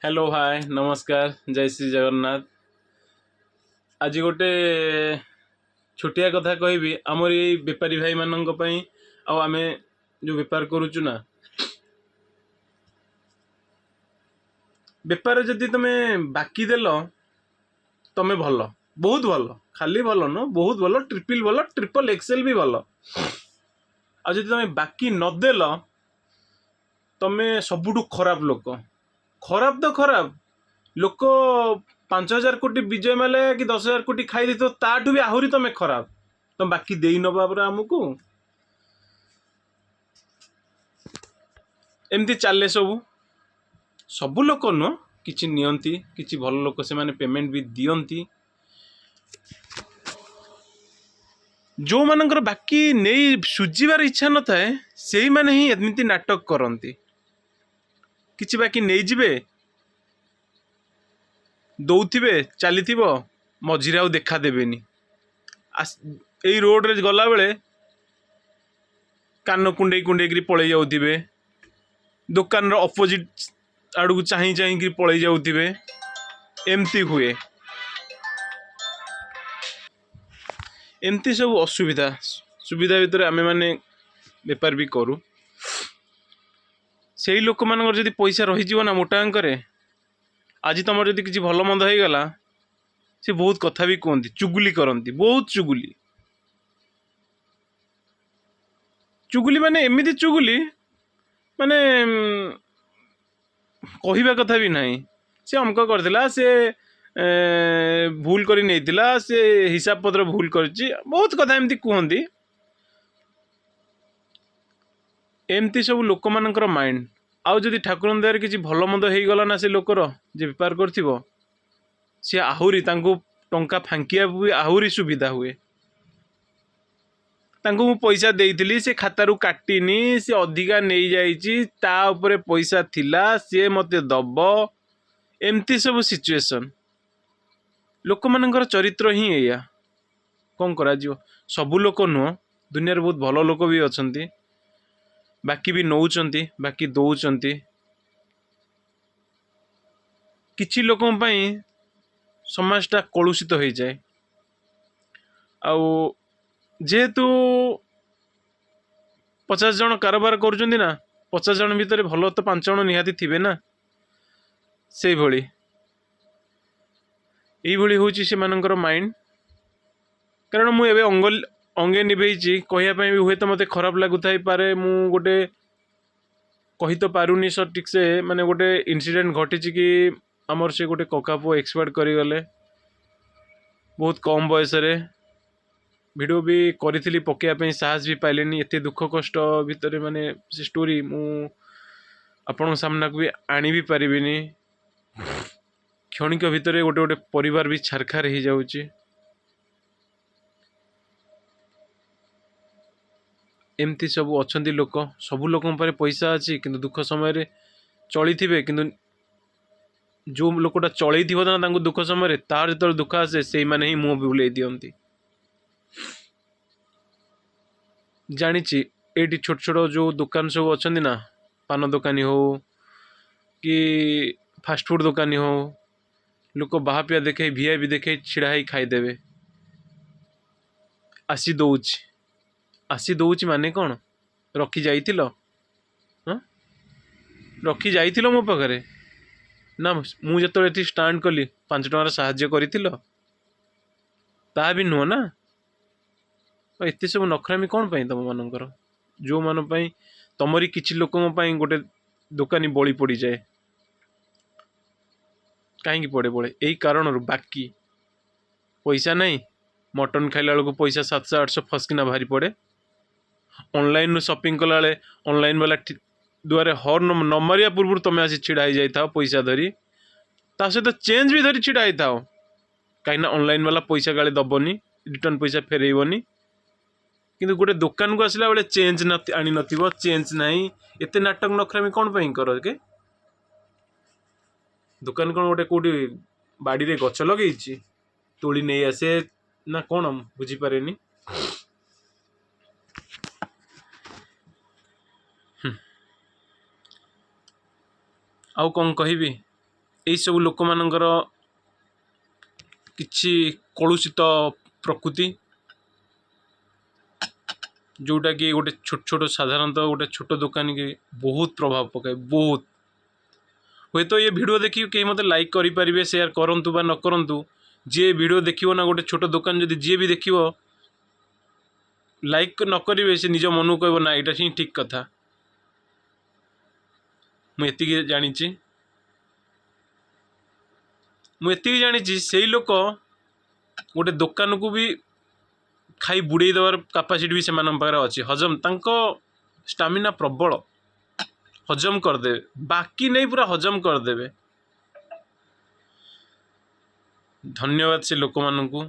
Hello, ହାଏ, ନମସ୍କାର, ଜୟ ଶ୍ରୀ ଜଗନ୍ନାଥ। ଆଜି ଗୋଟେ ଛୋଟିଆ କଥା କହିବି ଆମର ଏଇ ବେପାରୀ ଭାଇମାନଙ୍କ ପାଇଁ। ଆଉ ଆମେ ଯେଉଁ ବେପାର କରୁଛୁ ନା, ବେପାର ଯଦି ତମେ ବାକି ଦେଲ, ତମେ ଭଲ, ବହୁତ ଭଲ। ଖାଲି ଭଲ ନୁହଁ, ବହୁତ ଭଲ, ଟ୍ରିପଲ୍ ଭଲ, ଟ୍ରିପଲ୍ ଏକ୍ସେଲ୍ ବି ଭଲ। ଆଉ ଯଦି ତମେ ବାକି ନଦେଲ, ତମେ ସବୁଠୁ ଖରାପ ଲୋକ। ଖରାପ ତ ଖରାପ ଲୋକ, 5,000 କୋଟି ବିଜୟ ମାଲ୍ୟା କି 10,000 କୋଟି ଖାଇ ଦେଇଥିବ, ତାଠୁ ବି ଆହୁରି ତମେ ଖରାପ। ତମେ ବାକି ଦେଇନବା ପରା ଆମକୁ। ଏମିତି ଚାଲେ ସବୁ। ସବୁ ଲୋକ ନୁହଁ, କିଛି ନିଅନ୍ତି, କିଛି ଭଲ ଲୋକ, ସେମାନେ ପେମେଣ୍ଟ ବି ଦିଅନ୍ତି। ଯେଉଁମାନଙ୍କର ବାକି ନେଇ ସୁଝିବାର ଇଚ୍ଛା ନଥାଏ, ସେଇମାନେ ହିଁ ଏମିତି ନାଟକ କରନ୍ତି। କିଛି ବାକି ନେଇଯିବେ, ଦଉଥିବେ, ଚାଲିଥିବ, ମଝିରେ ଆଉ ଦେଖା ଦେବେନି। ଏଇ ରୋଡ଼ରେ ଗଲାବେଳେ କାନ କୁଣ୍ଡେଇ କୁଣ୍ଡେଇକିରି ପଳେଇ ଯାଉଥିବେ, ଦୋକାନର ଅପୋଜିଟ୍ ଆଡ଼କୁ ଚାହିଁ ଚାହିଁକିରି ପଳେଇ ଯାଉଥିବେ। ଏମିତି ହୁଏ, ଏମିତି ସବୁ ଅସୁବିଧା ସୁବିଧା ଭିତରେ ଆମେମାନେ ବେପାର ବି କରୁ। ସେଇ ଲୋକମାନଙ୍କର ଯଦି ପଇସା ରହିଯିବ ନା ମୋଟା ଅଙ୍କରେ, ଆଜି ତୁମର ଯଦି କିଛି ଭଲ ମନ୍ଦ ହେଇଗଲା, ସେ ବହୁତ କଥା ବି କୁହନ୍ତି, ଚୁଗୁଲି କରନ୍ତି, ବହୁତ ଚୁଗୁଲି। ଚୁଗୁଲି ମାନେ ଏମିତି ଚୁଗୁଲି, ମାନେ କହିବା କଥା ବି ନାହିଁ। ସେ ଅମକ କରିଥିଲା, ସେ ଭୁଲ କରି ନେଇଥିଲା, ସେ ହିସାବ ପତ୍ର ଭୁଲ କରିଛି, ବହୁତ କଥା ଏମିତି କୁହନ୍ତି। ଏମିତି ସବୁ ଲୋକମାନଙ୍କର ମାଇଣ୍ଡ। ଆଉ ଯଦି ଠାକୁରଙ୍କ ଦୟାରେ କିଛି ଭଲ ମନ୍ଦ ହେଇଗଲା ନା, ସେ ଲୋକର ଯେ ବେପାର କରିଥିବ, ସିଏ ଆହୁରି ତାଙ୍କୁ ଟଙ୍କା ଫାଙ୍କିବାକୁ ବି ଆହୁରି ସୁବିଧା ହୁଏ। ତାଙ୍କୁ ମୁଁ ପଇସା ଦେଇଥିଲି, ସେ ଖାତାରୁ କାଟିନି, ସେ ଅଧିକା ନେଇଯାଇଛି, ତା ଉପରେ ପଇସା ଥିଲା, ସିଏ ମୋତେ ଦବ। ଏମିତି ସବୁ ସିଚୁଏସନ୍। ଲୋକମାନଙ୍କର ଚରିତ୍ର ହିଁ ଏଇଆ, କ'ଣ କରାଯିବ? ସବୁ ଲୋକ ନୁହଁ, ଦୁନିଆରେ ବହୁତ ଭଲ ଲୋକ ବି ଅଛନ୍ତି, ବାକି ବି ନେଉଛନ୍ତି, ବାକି ଦେଉଛନ୍ତି। କିଛି ଲୋକଙ୍କ ପାଇଁ ସମାଜଟା କଳୁଷିତ ହେଇଯାଏ। ଆଉ ଯେହେତୁ 50 ଜଣ କାରବାର କରୁଛନ୍ତି ନା, 50 ଜଣ ଭିତରେ ଭଲ ତ 5 ଜଣ ନିହାତି ଥିବେ ନା। ସେଇଭଳି ଏଇଭଳି ହେଉଛି ସେମାନଙ୍କର ମାଇଣ୍ଡ। କାରଣ ମୁଁ ଏବେ ଅଙ୍ଗେ ନିଭେଇଛି, କହିବା ପାଇଁ ବି ହୁଏତ ମୋତେ ଖରାପ ଲାଗୁଥାଇପାରେ। ମୁଁ ଗୋଟେ କହି ତ ପାରୁନି ସଠିକ୍ ସେ। ମାନେ ଗୋଟେ ଇନସିଡେଣ୍ଟ ଘଟିଛି କି ଆମର ସେ ଗୋଟେ କକା ପୁଅ ଏକ୍ସପାୟାର୍ଡ଼ କରିଗଲେ ବହୁତ କମ୍ ବୟସରେ। ଭିଡ଼ିଓ ବି କରିଥିଲି, ପକାଇବା ପାଇଁ ସାହସ ବି ପାଇଲିନି। ଏତେ ଦୁଃଖ କଷ୍ଟ ଭିତରେ ମାନେ ସେ ଷ୍ଟୋରି ମୁଁ ଆପଣଙ୍କ ସାମ୍ନାକୁ ବି ଆଣି ବି ପାରିବିନି। କ୍ଷଣିକ ଭିତରେ ଗୋଟେ ଗୋଟେ ପରିବାର ବି ଛାରଖାର ହେଇଯାଉଛି। ଏମିତି ସବୁ ଅଛନ୍ତି ଲୋକ। ସବୁ ଲୋକଙ୍କ ପାଖରେ ପଇସା ଅଛି, କିନ୍ତୁ ଦୁଃଖ ସମୟରେ ଚଳିଥିବେ, କିନ୍ତୁ ଯେଉଁ ଲୋକଟା ଚଳେଇଥିବ ନା ତାଙ୍କୁ ଦୁଃଖ ସମୟରେ, ତାର ଯେତେବେଳେ ଦୁଃଖ ଆସେ, ସେଇମାନେ ହିଁ ମୁହଁ ବୁଲେଇ ଦିଅନ୍ତି। ଜାଣିଛି, ଏଇଠି ଛୋଟ ଛୋଟ ଯେଉଁ ଦୋକାନ ସବୁ ଅଛନ୍ତି ନା, ପାନ ଦୋକାନୀ ହଉ କି ଫାଷ୍ଟଫୁଡ଼ ଦୋକାନୀ ହଉ, ଲୋକ ବାହାପିଆ ଦେଖେଇ, ଭିଆଇପି ଦେଖେଇ ଛିଡ଼ା ହେଇ ଖାଇଦେବେ। ଆସି ଦଉଛି, ଆସି ଦଉଛି ମାନେ କ'ଣ ରଖି ଯାଇଥିଲ? ହଁ, ରଖି ଯାଇଥିଲ ମୋ ପାଖରେ ନା? ମୁଁ ଯେତେବେଳେ ଏଠି ଷ୍ଟାଣ୍ଡ କଲି, 5 ଟଙ୍କାର ସାହାଯ୍ୟ କରିଥିଲ? ତାହା ବି ନୁହଁ ନା। ଏତେ ସବୁ ନଖରାମି କ'ଣ ପାଇଁ ତୁମମାନଙ୍କର? ଯେଉଁମାନଙ୍କ ପାଇଁ, ତମରି କିଛି ଲୋକଙ୍କ ପାଇଁ ଗୋଟେ ଦୋକାନୀ ବଳି ପଡ଼ିଯାଏ। କାହିଁକି ପଡ଼େ ବଳେ? ଏଇ କାରଣରୁ। ବାକି ପଇସା ନାହିଁ, ମଟନ୍ ଖାଇଲା ବେଳକୁ ପଇସା 700 800 ଫସ୍କିନା ବାହାରି ପଡ଼େ। ଅନଲାଇନ୍ରୁ ସପିଂ କଲାବେଳେ ଅନଲାଇନ୍ ବାଲା ଦୁଆରେ ହର୍ନ ନ ମାରିବା ପୂର୍ବରୁ ତୁମେ ଆସି ଛିଡ଼ା ହେଇଯାଇଥାଅ ପଇସା ଧରି, ତା ସହିତ ଚେଞ୍ଜ ବି ଧରି ଛିଡ଼ା ହେଇଥାଅ, କାହିଁକିନା ଅନଲାଇନ୍ ବାଲା ପଇସା କାଳେ ଦେବନି, ରିଟର୍ନ ପଇସା ଫେରେଇବନି। କିନ୍ତୁ ଗୋଟେ ଦୋକାନକୁ ଆସିଲା ବେଳେ ଚେଞ୍ଜ ଆଣିନଥିବ, ଚେଞ୍ଜ ନାହିଁ। ଏତେ ନାଟକ ନଖରାମି କ'ଣ ପାଇଁ କର କେ? ଦୋକାନ କ'ଣ ଗୋଟେ କେଉଁଠି ବାଡ଼ିରେ ଗଛ ଲଗେଇଛି, ତୋଳି ନେଇ ଆସେ ନା କ'ଣ? ବୁଝିପାରେନି। ଆଉ କ'ଣ କହିବି? ଏଇସବୁ ଲୋକମାନଙ୍କର କିଛି କଳୁଷିତ ପ୍ରକୃତି, ଯେଉଁଟାକି ଗୋଟେ ଛୋଟ ଛୋଟ ସାଧାରଣତଃ ଗୋଟେ ଛୋଟ ଦୋକାନୀକି ବହୁତ ପ୍ରଭାବ ପକାଏ, ବହୁତ। ହୁଏତ ଏ ଭିଡ଼ିଓ ଦେଖିକି କେହି ମୋତେ ଲାଇକ୍ କରିପାରିବେ, ସେୟାର କରନ୍ତୁ ବା ନ କରନ୍ତୁ। ଯିଏ ଭିଡ଼ିଓ ଦେଖିବ ନା, ଗୋଟେ ଛୋଟ ଦୋକାନ ଯଦି ଯିଏ ବି ଦେଖିବ, ଲାଇକ୍ ନ କରିବେ, ସେ ନିଜ ମନକୁ କହିବ ନା, ଏଇଟା ହିଁ ଠିକ୍ କଥା। ମୁଁ ଏତିକି ଜାଣିଛି, ମୁଁ ଏତିକି ଜାଣିଛି, ସେଇ ଲୋକ ଗୋଟେ ଦୋକାନକୁ ବି ଖାଇ ବୁଡ଼େଇ ଦେବାର କାପାସିଟି ବି ସେମାନଙ୍କ ପାଖରେ ଅଛି। ହଜମ ତାଙ୍କ ଷ୍ଟାମିନା ପ୍ରବଳ, ହଜମ କରିଦେବେ, ବାକି ନେଇ ପୁରା ହଜମ କରିଦେବେ। ଧନ୍ୟବାଦ ସେ ଲୋକମାନଙ୍କୁ,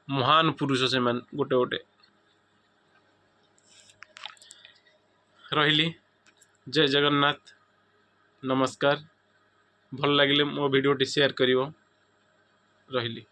ମହାନ ପୁରୁଷ ସେମାନେ ଗୋଟେ ଗୋଟେ। ରହିଲି, ଜୟ ଜଗନ୍ନାଥ, ନମସ୍କାର। ଭଲ ଲାଗିଲେ ମୋ ଭିଡ଼ିଓଟି ସେୟାର କରିବ। ରହିଲି।